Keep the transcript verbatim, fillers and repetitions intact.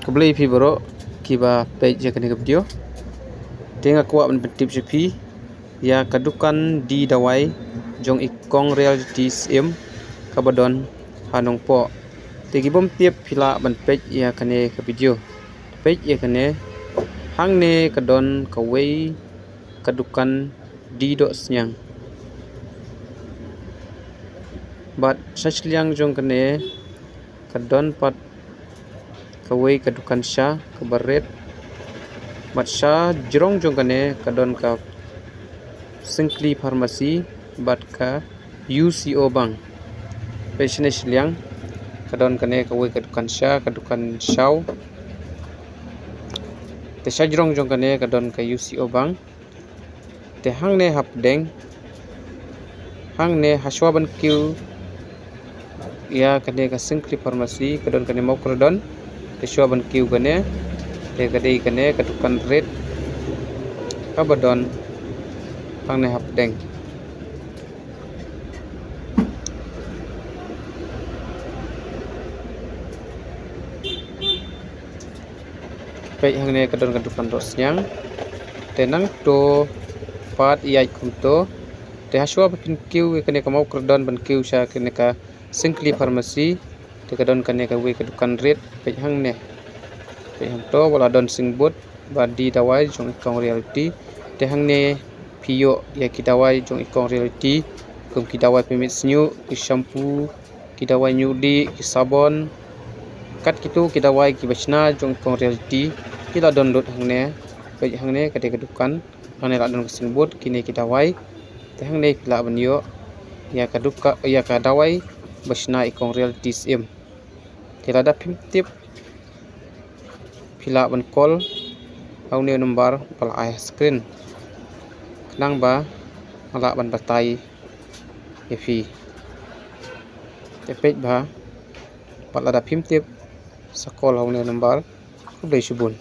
Khublei phi baroh kiba peit ïa kane ka video. Te nga kwah ban pyntip sha phi ïa ka dukan D dawai jong i Kong Reality Syiem kaba don ha Nongpoh. Te ki bym tip phi lah ban peit ïa kane ka video. Peit ïa kane, hangne ka don kawei ka dukan D Dohsniang. Bad sha shiliang jong kane ka don pat kawei ka dukan sha kaba rit. Bad sha jrong jong kane ka don ka Syngkli Pharmacy bad ka U C O Bank. Peit shane shiliang ka don kane kawei ka dukan sha, ka dukan shaw. Te sha jrong jong kane ka don ka U C O Bank. Te hangne hapdeng, hangne hashwa ban kiew ïa kane ka Syngkli Pharmacy ka don kane Mawkyrwat. Te shwa ban kiew kane, te ka dei kane ka dukan rit kaba don hangne hapdeng. Peit hangne ka don ka dukan Dohsniang. Te nangto pat ïaid kumto. Te hashwa ba phin kiew ïa kane ka Mawkyrwat ban kiew sha kane ka Syngkli Pharmacy. Te ka don kane kawei ka dukan rit. Peit hangne. Peit hangto ba la don signboard ba D dawai jong i Kong Reality. Te hangne phi ïoh ïa ki dawai jong i Kong Reality, kum ki dawai pynmih shñiuh, ki shampoo, ki dawai ñiuh dih, ki sabon. Kat kito ki dawai kiba shna jong i Kong Reality ki la don lut hangne. Peit hangne ka dei ka dukan. Hangne la don ka signboard kine ki dawai. Te hangne phi lah ban ïoh ïa ka duka, ïa ka dawai ba shna i Kong Reality Syiem. Te lada phim tip phi lah ban call ha une u number ba la ai ha screen. Khnang ba nga lah ban batai ïa phi. Te peit bha, bad lada phim tip sa call ha une u number. Khublei shibun.